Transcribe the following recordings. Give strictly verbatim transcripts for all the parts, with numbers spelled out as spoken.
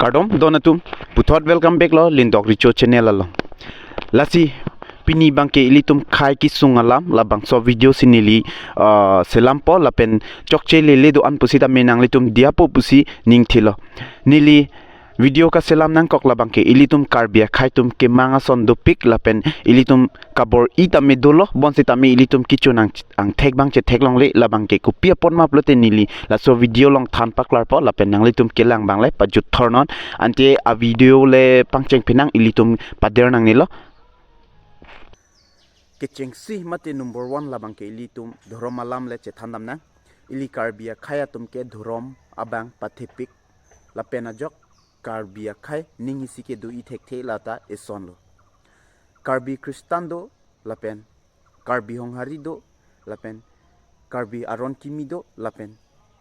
Kardom don atum, puthot welcome back lo Lindok Richo channel along. Lasi pini abangke ilitum khei kesung alam labangso video si neli, ah, selampo lapen chokche lele do-an pusitame nanglitum diyapo pusi ningthelo. Neli video kaselam nangkok labangke ilitum Karbi akhei atum kemang ason dopik lapen ilitum kabor-i tame dolo, bonsitame ilitum kechun ang, angthek abang chetheklongle. Labangke kopi apot ma pulote neli laso video along than paklarpo lapen nanglitum kelang abang le pajut thornon, ante a video le pangcheng phenang, ilitum pader nangnelo. Kechengsi mate number one labangke ilitum dhorom alam le chethan damnang. Ili Karbi akhei atum ke dhorom abang pathepik lapen ajok Karbi akhei ning isi kedo-i thekthe lata esonlo. Karbi Christian do lapen Karbi Honghari do lapen Karbi aron kimi do lapen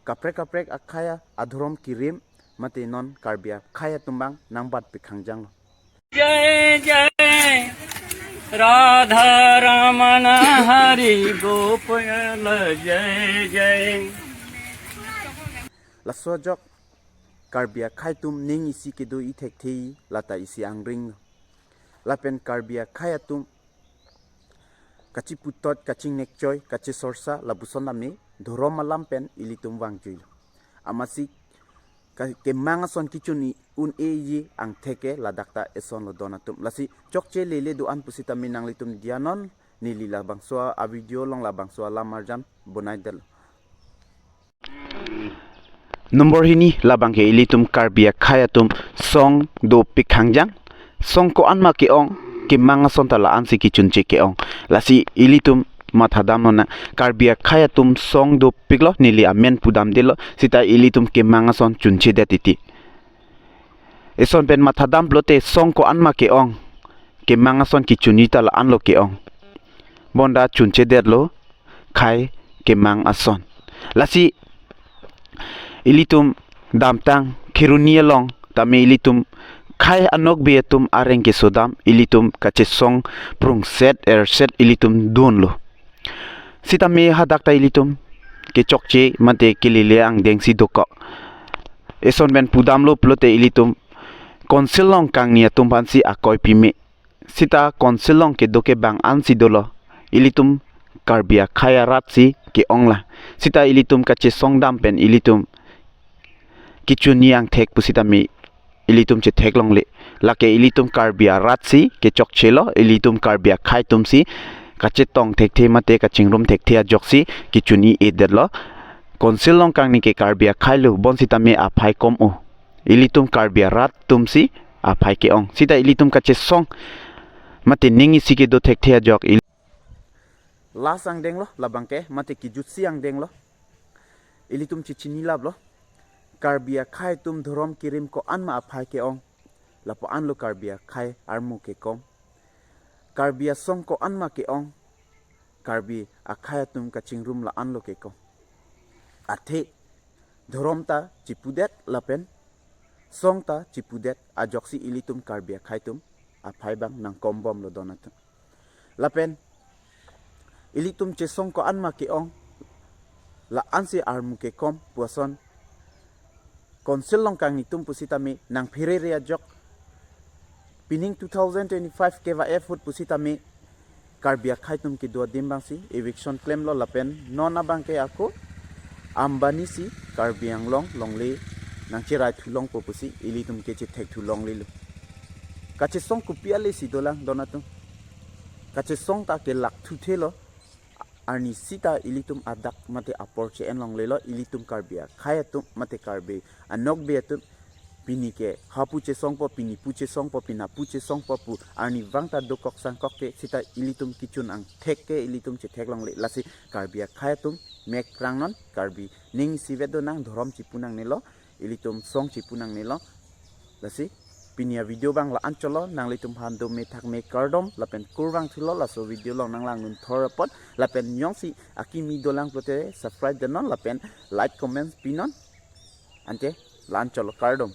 kaprek kaprek akhei adhorom kirim mate non Karbi akhei atum abang nangbatpik khangjanglo. Jai Jai राधा रमण हरि गोपाल Jai Jai. Laso ajok Karbi akhei atum ning isi kedo-i thekthe lata isi angring. Lapen Karbi akhei atum kachiputot, kachingnekchoi, kachisorsa lapuson tame dhorom alam pen ilitum vangjuilo. Amatsi ka-, kemang ason kechun-i un-eji angthek ke ladak ta esonlo don atum. Lasi chokche lele do-an pusitame nanglitum diyanon, neli labangso a video along labangso alam arjan bonaidetlo. Number hini labangke ilitum Karbi akhei atum song dopik khangjang. Song ko-an ma ke-ong, kemang ason ta la-ansi kechunche ke-ong. Lasi ilitum mathadamnonang, Karbi akhei atum song dopiklo, neli amen pudamdelo, sita ilitum kemang ason chunchedet titi. Eson pen mathadam pulote song ko-an ma ke-ong, kemang ason kechun-i ta la-anlo ke-ong. Bonta chunchedetlo khei kemang ason. Lasi ilitum damtang Kheroni along tame ilitum khei anokbe atum areng kesodam ilitum kachesong prungset erset ilitum dunlo. Sitame hadak ta ilitum kechokche mate kelele angdengsi dokok. Eson pen pudamlo pulote ilitum Council along kangni atum aphansi akoi pime. Sita Council along kedo ke bang ansi dolo. Ilitum Karbi akhei arat si ke-ong la. Sita ilitum kachesong dam pen ilitum kechun-i angthek pusitame ilitum chetheklongle. Lake ilitum Karbi arat si kechokchelo, ilitum Karbi akhei atum si kachetong thekthe mate kachingrum thekthe ajoksi kechun-i-edetlo. Council along kangni ke Karbi akheilo, bonsitame aphai kom-o. Ilitum Karbi arat atum si aphai ke-ong. Sita ilitum kachesong mate ning isi kedo thekthe ajok ili- Last angdenglo labangke, mate kejutsi angdenglo. Ilitum chechinilaplo. Karbi akhei atum dhorom kirim ko-an ma aphai ke-ong, lapu-anlo Karbi akhei armu kekom. Karbi asong ko-an ma ke-ong, Karbi akhei atum kachingrum la-anlo kekom. Athe dhorom ta chipudet lapen song ta chipudet ajoksi ilitum Karbi akhei atum aphai abang nangkombomlo don atum. Lapen ilitum chesong ko-an ma ke-ong, la-ansi armu kekom pu ason Council along kangni atum pusitame nangpherere ajok. Pining two thousand twenty-five kevang ahut pusitame Karbi akhei atum kedo adim abangsi eviction klemlo lapen non abangke ako Ambani si Karbi Anglong longle nangcherai thulongpo pusi ilitum ke chethek thulonglelo. Kachesong kopi ale si dolang don atum. Kachesong ta kelak thuthelo. Arni sita ilitum adak mate apor che-en longlelo, ilitum Karbi akhei atum mate Karbi anokbe atum pini ke hapu chesongpo, pini pu chesongpo, pini pu chesongpo pu arnivang ta dokok sangkok ke sita ilitum kechun angthek ke ilitum chethek longle. Lasi Karbi akhei atum mek rangnon, Karbi ning isivet donang, dhorom chipu nangnelo, ilitum song chipu nangnelo. Lasi pini avideo abang la-an chotlo, nanglitum aphan dome thakme kardom lapen kurvangthulo laso video along nanglangdun thor apot, lapen jongsi akimi dolang pulote subscribe detnon lapen like comment pinon. Ante la-an chotlo, kardom.